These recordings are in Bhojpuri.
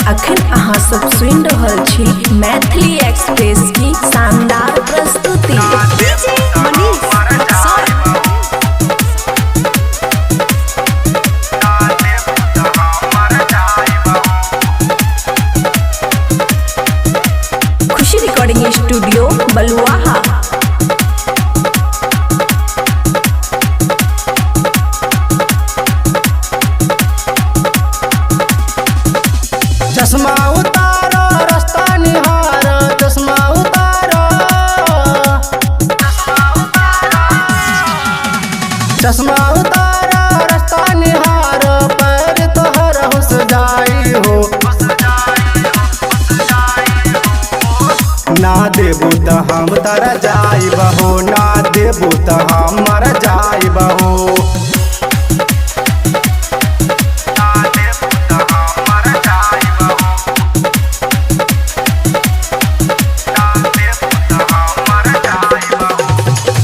अखन अहाँ सब सुनि रहल छी मैथिली एक्सप्रेस की शानदार प्रस्तुति। DJ Manish Raxaul. Khushi recording studio Baluaha. चश्मा उतारो रास्ता निहारो, चश्मा उतारो, चश्मा उतारो रास्ता निहारो, पैर तोहर हुस जाई हो। ना देबू त हम तर जाइब हो, ना देबू त हम मर जाइब हो।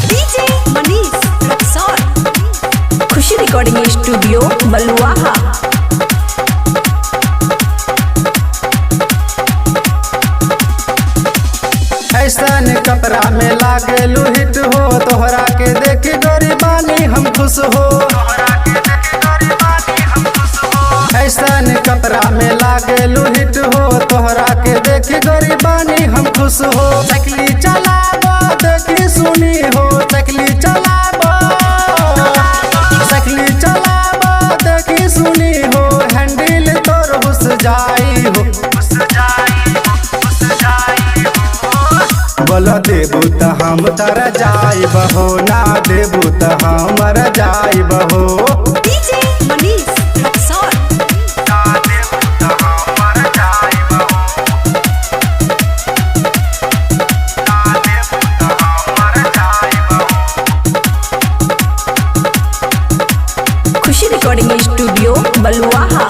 DJ Manish Raxaul. Khushi recording studio Baluaha. ऐसन कपड़ा में लागेलू हिट हो, तोहरा के देख गरीबानी हम खुश हो। ऐसन कपड़ा में लागेलू हिट हो, तोहरा के देख गरीबानी हम खुश हो। चकली चलाबो देखी सुनी हो, चकली चलाबो, चकली चलाबो देखी सुनी हो, हैंडल तोर हुस जाई हो। बोल देबू त हम तर जाइब हो, ना देबू त हम मर जाइब हो। DJ Manish Raxaul. Khushi recording studio Baluaha.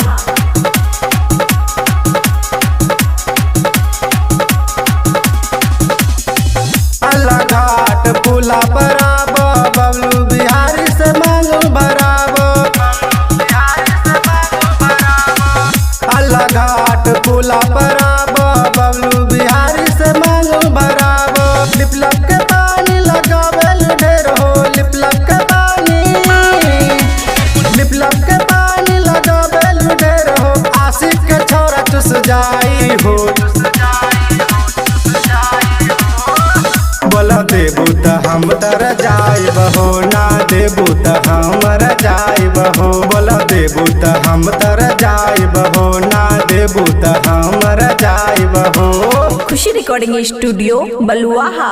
Allah घाट पुला बराब, बबलू बिहारी से मांगू बराब। अल्लाह घाट पुला बराब, बबलू बिहारी से मांगू बराब। लिपलप के पानी लगावेल ढेर हो, लिपलप के पानी, लिपलप के पानी लगावेल ढेर हो, आशिक के छोरा चुस जाई हो। बोल देबू त हम तर जाइब हो, ना देबू त हम मर जाइब हो। बोल देबू त हम तर जाइब हो, ना देबू त हम मर जाइब हो। खुशी रिकॉर्डिंग स्टूडियो बलुआहा।